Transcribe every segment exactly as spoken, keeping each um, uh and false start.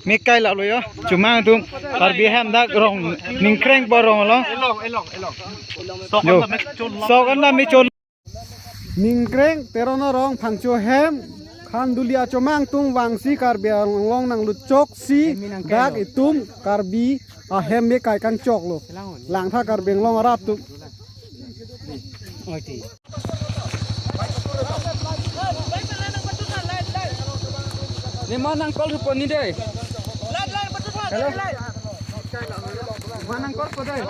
Mekai lap lo yo. Chomang atum Karbi ahem dak rong ningkreng po rong lo. Elong, elong, elong. Yo. Sok an dam me chol. Ningkreng Teron arong Phangcho ahem, Khanduli achomang atum vangsi Karbi Anglong nanglut choksi dak itum Karbi ahem mekai kangchok lo. Langtha Karbi Anglong arat atum. Ne ma nang call po ni dei. Hello. Ma nang call po dei.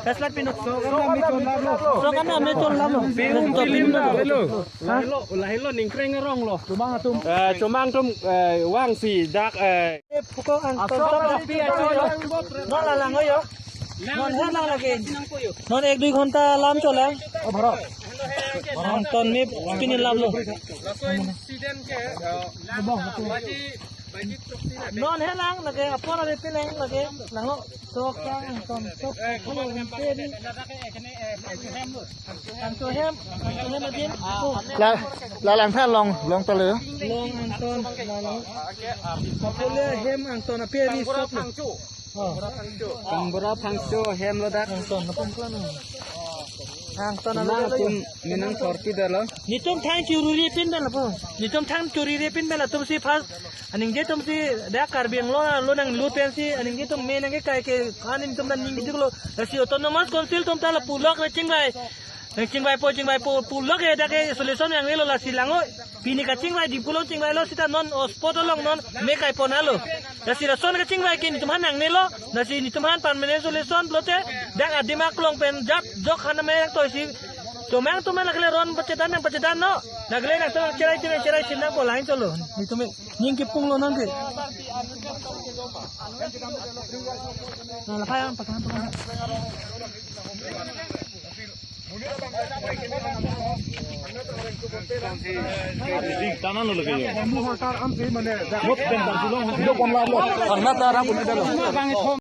Flashlight pinot. Sok an dam me chol lap lo. Sok an dam me chol lap lo. Hello. Hello, la hello ningkreng arong lo. Chomang atum. Eh, chomang atum, eh, vangsi dak, eh. Pukok Angton. Asok tapi ajo yo. Non la lang yo. Non he lang lagi. Non ek dui ghonta lam cholang. Angton me pini lap lo. Non he lang lagi, apor ave pe lang lagi. Lang lo. Sok Angton, sok. Angton hem, Angton hem adim. La, la Langtha along, along ta lo. Long Angton, la long. Apor le hem Angton ape ari sok lo. Oh. Kangbura Phangcho hem lo dak. Angton, napom klan. Angton na alo atum lo. Minang thorpi dalo. Netum thang choriri pin dalo po. Netum thang choriri pin dalo atum si first. Aningje atum si dak Karbi Anglong lo nanglut pensi aningje atum me nangkekai ke aning atum dan ning gitu lo. Si Autonomous Council atum ta lapu lok le chingvai. Chingvai po, chingvai po, pu lok ke dak ke solution nangnelo lasi lang o. Pini kachingvai di pulo chingvai lo sita non o spot along non mekai pon alo. Lasi lason kachingvai ke netum aphan nangnelo. Lasi netum aphan permanent solution pulote dak adim aklong pen jap jok han me to si. Chomang atum nang le ron pachedan nang pachedan no. Nang le nang cherai cherai cherai chinang po lang cholo. Netum ning kepung lo nang ke. Nang la phai an pakan pakan. Tanan lo lagi yo. Mut dan tarjulong. Yo pon la lo. Karena tarang pun ada lo.